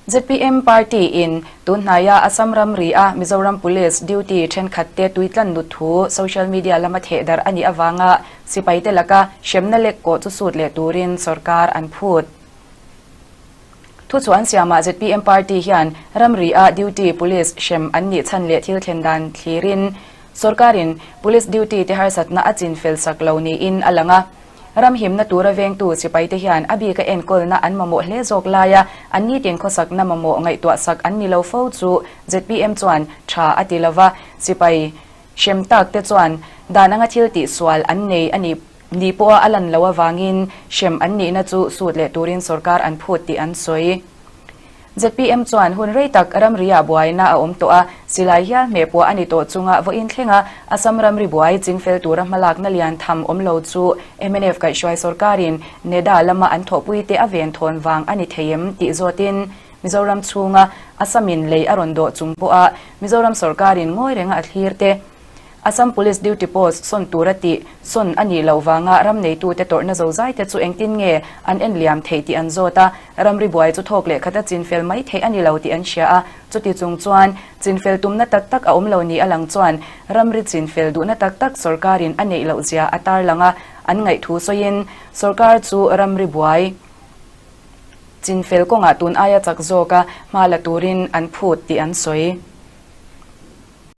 ZPM party in tunhnaia Assam ramri a Mizoram Police duty thenkhat te tuitlan nut thu social media lama thehdarh a nih avanga sipaite laka hremna lek kawh chu sut leh turin sorkar an phut. Thuchhuah an siamah ZPM party hian ramri a duty police hrem an nih chhan leh thil thlen dan thlirin sorkarin police duty te harsatna a chinfel sak lo niin a lang a. Ram himna tura vengtu sipaite hian a bika enkawlna an mamawh hle zawk laia an nitin khawsakna mamawh ngaihtuah sak an ni lo fo chu ZPM chuan tha a ti lova, sipai hrem tak te chuan dan anga thil tihsual an nei a nih ni pawha a lan loh avangin hrem an nihna chu sut leh turin sorkar an phut tih an sawi. Zpm chuan hun rei tak ramriah buaina a awm tawh a, silai hial hmeh puah a ni tawh chunga vawiin thlenga Assam ramri buai chingfel tura hmalakna lian tham awm lo chu mnf kaihhruai sorkarin NEDA lama an thawhpuite a ven thawn vang a ni thei em tih zawtin Mizoram chhunga Assamin lei a rawn dawh chung pawha Mizoram sorkarin ngawi renga a thlir te Assam Police Duty Post sawn tura tih sawn a nih loh vanga ram neitute tawrhna zozai te chu engtin nge an en liam theih tih an zawt a, ramri buai chu thawk leh khata chinfel mai theih a ni lo tih an hria a, chuti chung chuan chinfel tumna tak tak a awm lo ni a lang chuan ramri chinfel duhna tak tak sorkarin a neih loh zia a tarlang a, an ngaihthu sawiin sorkar chu ramri buai chinfel kawngah tun aia chak zawka hma la turin an phut tih an sawi.